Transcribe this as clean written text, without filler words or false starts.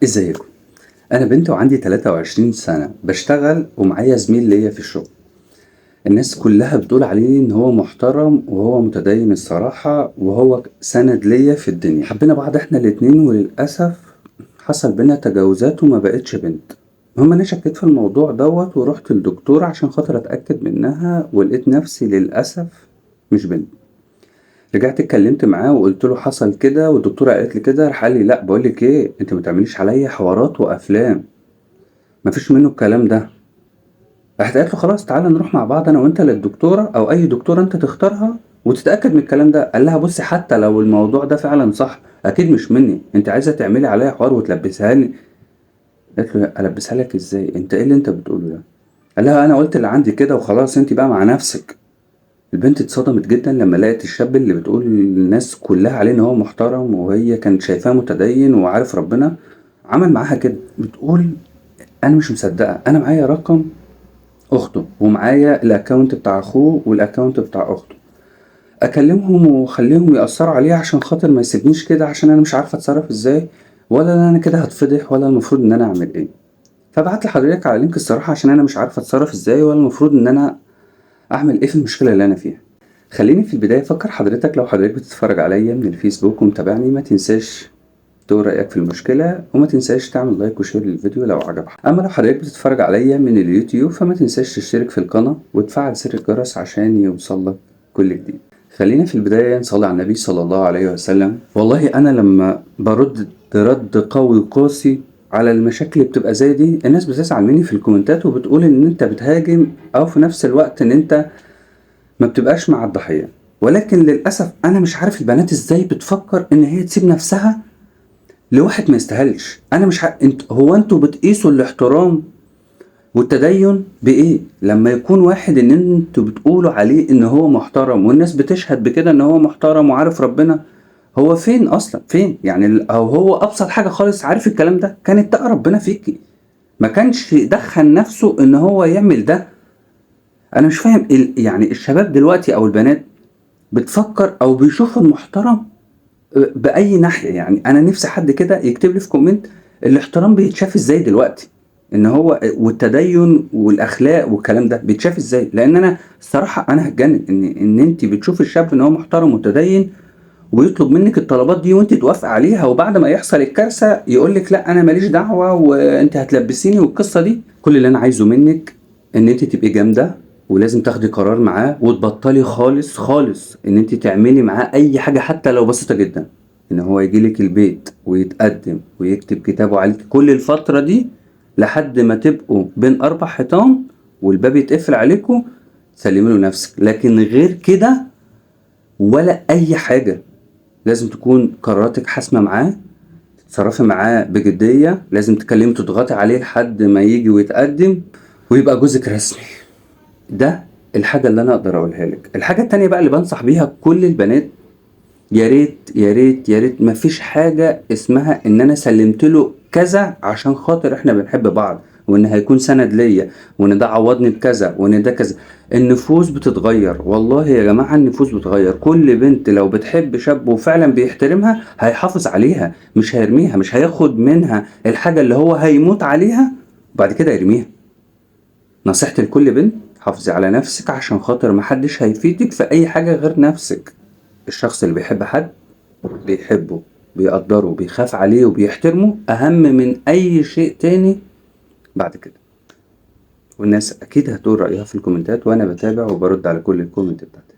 ازيكم؟ انا بنت وعندي 23 سنة، بشتغل ومعايا زميل ليا في الشغل. الناس كلها بتقول عليه ان هو محترم وهو متدين الصراحة، وهو سند ليا في الدنيا. حبينا بعض احنا الاتنين، وللأسف حصل بينا تجاوزات وما بقتش بنت. المهم انا شكيت في الموضوع دوت ورحت للدكتور عشان خاطر اتأكد منها، ولقيت نفسي للأسف مش بنت. رجعت اتكلمت معاه وقلت له حصل كده والدكتورة قالت لي كده، راح قال لي لا بقول لك ايه، انت ما تعمليش عليا حوارات وافلام، مفيش منه الكلام ده. راحت قالت له خلاص تعالى نروح مع بعض انا وانت للدكتوره او اي دكتورة انت تختارها وتتاكد من الكلام ده. قال لها بصي حتى لو الموضوع ده فعلا صح اكيد مش مني، انت عايزه تعملي عليا حوار وتلبسها لي. قالت له البسها لك ازاي، انت ايه اللي انت بتقوله ده؟ قال لها انا قلت اللي عندي كده وخلاص، انت بقى مع نفسك. البنت اتصدمت جدا لما لقت الشاب اللي بتقول للناس كلها عليه ان هو محترم وهي كانت شايفاه متدين وعارف ربنا عمل معاها كده. بتقول انا مش مصدقه، انا معايا رقم اخته ومعايا ال account بتاع اخوه وال account بتاع اخته، اكلمهم واخليهم ياثروا عليه عشان خاطر ما يسيبنيش كده، عشان انا مش عارفه اتصرف ازاي، ولا ان انا كده هتفضح، ولا المفروض ان انا اعمل ايه. فبعت لحضرتك على link الصراحة عشان انا مش عارفه اتصرف ازاي، ولا المفروض ان انا اعمل ايه في المشكلة اللي انا فيها. خليني في البداية افكر حضرتك لو حضرتك بتتفرج عليا من الفيسبوك ومتابعني، ما تنساش تقول رايك في المشكلة، وما تنساش تعمل like و share للفيديو لو عجبك. اما لو حضرتك بتتفرج عليا من اليوتيوب فما تنساش تشترك في القناة وتفعل زر الجرس عشان يوصلك كل جديد. خلينا في البداية نصلي على النبي صلى الله عليه وسلم. والله انا لما برد رد قوي وقاسي على المشاكل اللي بتبقى زي دي، الناس بتزعل مني في الكومنتات وبتقول ان انت بتهاجم، او في نفس الوقت ان انت ما بتبقاش مع الضحية. ولكن للأسف أنا مش عارف البنات إزاي بتفكر إن هي تسيب نفسها لواحد ما يستاهلش. أنا مش هو أنتوا بتقيسوا الاحترام والتدين بإيه؟ لما يكون واحد إن أنتوا بتقولوا عليه إن هو محترم والناس بتشهد بكده إن هو محترم وعارف ربنا، هو فين أصلا؟ فين؟ يعني أو هو أبسط حاجة خالص عارف الكلام ده، كان اتقى ربنا فيكي، ما كانش دخل نفسه إن هو يعمل ده. أنا مش فاهم يعني الشباب دلوقتي أو البنات بتفكر أو بيشوفوا المحترم بأي ناحية. يعني أنا نفسي حد كده يكتب لي في comment الاحترام بيتشاف إزاي دلوقتي، إن هو والتدين والأخلاق والكلام ده بيتشاف إزاي؟ لأن أنا الصراحة أنا هتجنن إن أنت بتشوفي الشاب إن هو محترم ومتدين ويطلب منك الطلبات دي وأنت توافقي عليها، وبعد ما يحصل الكارثة يقول لك لا أنا ماليش دعوة وأنت هتلبسيني والقصة دي. كل اللي أنا عايزه منك إن أنت تبقي جامدة، ولازم تاخدي قرار معاه وتبطلي خالص خالص ان انت تعملي معاه اي حاجة حتى لو بسيطة جدا، ان هو يجي لك البيت ويتقدم ويكتب كتابه عليك كل الفترة دي لحد ما تبقوا بين 4 حيطان والباب يتقفل عليكم، تسلمي له نفسك. لكن غير كده ولا اي حاجة. لازم تكون قراراتك حاسمة معاه، تتصرفي معاه بجدية، لازم تكلمي تضغطي عليه لحد ما يجي ويتقدم ويبقى جوزك رسمي. ده الحاجة اللي أنا أقدر أقولها لك. الحاجة التانية بقى اللي بنصح بيها كل البنات، يا ريت يا ريت يا ريت مفيش حاجة اسمها إن أنا سلمت له كذا عشان خاطر إحنا بنحب بعض، وإن هيكون سند ليا، وإن ده عوضني بكذا، وإن ده كذا. النفوس بتتغير والله يا جماعة، النفوس بتتغير. كل بنت لو بتحب شاب وفعلا بيحترمها هيحافظ عليها، مش هيرميها، مش هياخد منها الحاجة اللي هو هيموت عليها وبعد كده يرميها. نصيحتي لكل بنت، حافظي على نفسك عشان خاطر محدش هيفيدك في أي حاجة غير نفسك. الشخص اللي بيحب حد بيحبه، بيقدره، بيخاف عليه وبيحترمه، أهم من أي شيء تاني بعد كده. والناس أكيد هتقول رأيها في الكومنتات، وأنا بتابع وبرد على كل ال comment بتاعتي.